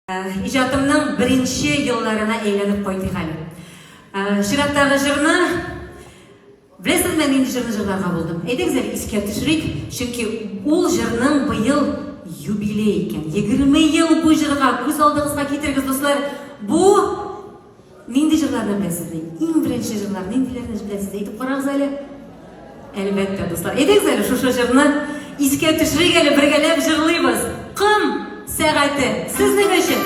Иҗатымның беренче елларына әйләнеп кайтыйк әле. Чираттагы җырны беләсезме, нинди җырны җырларга булдым? Әйдәгез әле искә төшерик, чөнки ул җырның быел юбилей икән. 20 ел бу җырга күз алдыгызга китерегез, дуслар. Бу Нинди җырларны беләсез? Иң беренче җырлар ниндиләрне беләсез? Әйтеп карагыз әле. Әлбәттә, дуслар. Әйдәгез әле шушы җырны искә төшерик әле, бергәләп җырлыйбыз. Ком сәгате сезнең өчен.